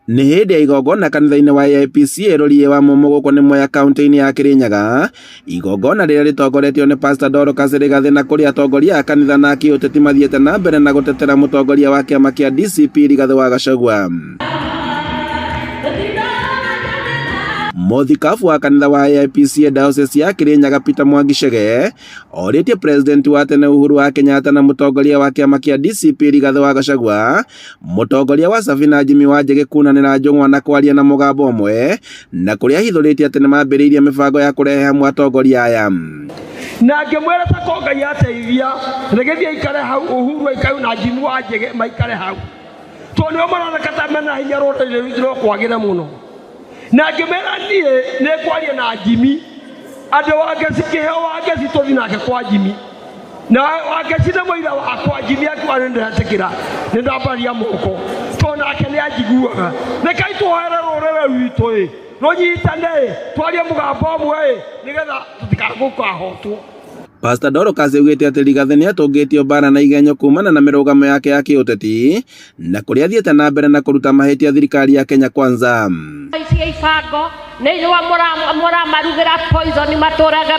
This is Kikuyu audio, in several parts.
Nĩ hĩndĩ ya igongona kanitha-inĩ wa AIPCA Rũriĩ wa Mũmũ gũkũ nĩ Mwea kaunti-inĩ ya Kĩrĩnyaga, igongona rĩrĩa rĩtongoretio nĩ Pastor Dorcas Rigathĩ na kũrĩa atongoria a kanitha na kĩũteti mathiĩte na mbere na gũtetera mũtongoria wa kĩama kĩa DCP Rigathĩ wa Gachagua. Mũthikabu wa kanitha wa AIPCA Diocese ya Kĩrĩnyaga Peter Mwangi Chege orĩtie President wa tene Uhuru wa Kenyatta na mũtongoria wa kĩama kĩa DCP Rigathĩ wa Gachagua, mũtongoria wa Safina Jimmy Wanjigi kunanĩra njũng'wa na kwaria na mũgambo ũmwe, na kũrĩa ahithũrĩtie atĩ nĩmambĩrĩirie mĩbango ya kũrehe hamwe atongoria aya. Na ngĩmwĩra ta ko Ngai ateithia rĩgĩthiĩ aikare hau, Uhuru aikare hau na Jimmy Wanjigi maikare hau, tondũ nĩo maroneka ta mena hinya rũrĩrĩ rwitũ no kwagĩre mũno. Na ngĩmera niĩ nĩ ngwaria na Jimmy, andũ Wangeci, kĩheo Wangeci tũthiĩ nake kwa Jimmy, na Wangeci nĩ mũira wakwa. Jimmy akiuga nĩ ndĩretĩkĩra, nĩ ndambaria moko tondũ nake nĩ anjiguaga. Rekei tũhoere rũrĩrĩ rwitũ ĩ, rũnyitane ĩ, twarie mũgambo ũmwe ĩ, nĩgetha tũtikagũkahotwo. Pastor Dorcas augĩte atĩ Rigathĩ nĩ atũngĩtio mbara na igenyo kumana na mĩrũgamo yake ya kĩũteti na kũrĩa athiĩte na mbere na kũruta mahĩtia thirikari ya Kenya Kwanza. Ici ibango nĩ inyuĩ mũramarugĩra poison matũrage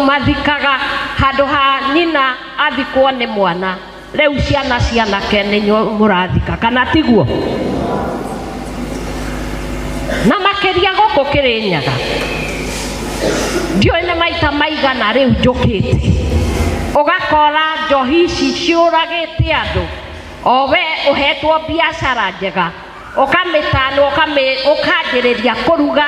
mathikaga handũ ha nyina athikwo nĩ mwana. Rĩu ciana cianake nĩ inyuĩ mũrathika kana tiguo? Na makĩria gũkũ Kĩrĩnyaga ndiũĩ nĩ maita maigana rĩu njũkĩte ũgakora njohi ici ciũragĩte andũ, o we ũhetwo biacara njega ũkamĩtanwo ũkanjĩrĩria kũruga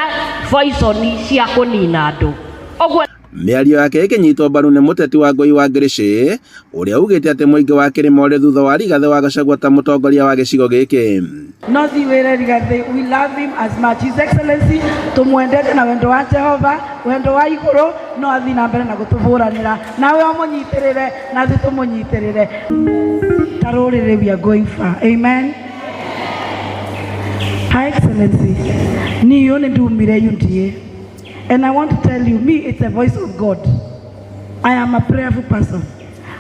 poison cia kũnina andũ ũguo. Mĩario yake ĩkĩnyitwo mbaru nĩ mũteti wa Ngũi wa Ngĩrĩcĩ ũrĩa ugĩte atĩ mũingĩ wa Kĩrĩma ũrĩ thutha wa Rigathĩ wa Gachagua ta mũtongoria wa gĩcigo gĩkĩ. No thi wĩre Rigathĩ, we love him as much. His Excellency tũmwendete na wendo wa Jehova, wendo wa igũrũ, no athiĩ na mbere na gũtũbũranĩra. Nawe ũmũnyitĩrĩre, na ithuĩ tũmũnyitĩrĩre. Ta rũrĩrĩ we are going far. Amen. Her Excellency, niĩ nĩ ndumire UDA. And I want to tell you, me, it's a voice of God. I am a prayerful person.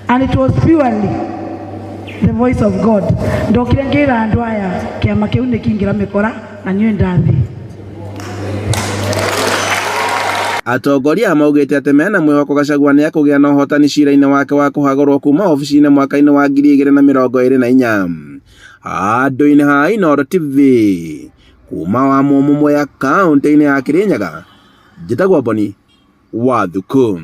And it was purely the voice of God. Ndokire ngĩra andũ aya kĩama kĩu nĩ kĩingĩra mĩkora na niĩ ndathiĩ. Atongoria aya maugĩte atĩ mena mwĩhoko Gachagua nĩ ekũgĩa na ũhotani cira-inĩ wake wa kũhagũrwo kuma obici-inĩ mwaka-inĩ wa 2024. Handũ-inĩ ha Inooro TV, kuma wa Mũmũ Mwea kaũntĩ-inĩ ya Kĩrĩnyaga, njĩtagwo Boni wa Thuku.